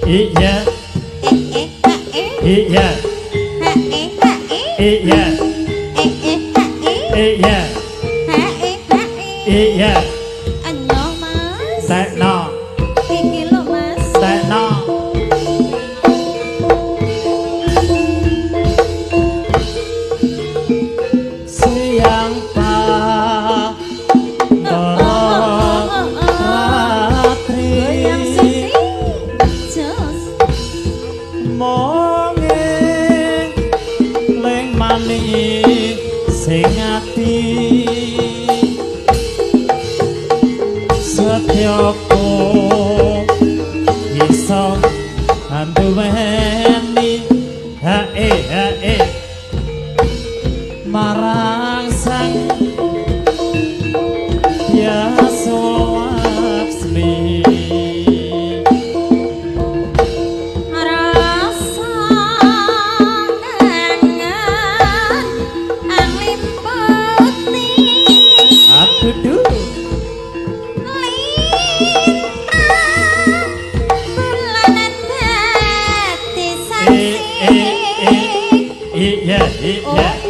Iya. Iya. Iya. Iya. Iya. Anyo, Mas. Tekno. Iki lho, Mas. Tekno. Siang pa ratri. Goyang sithik. Jos. Mong ling mani sing ati setyaku iso anduweni hae hae marang sang Yasu Laksmi. Rasa kangen angliputi. Aduh. Lintang bulan dadi Eh, saksi. Eh, eh, iya, iya. Oh.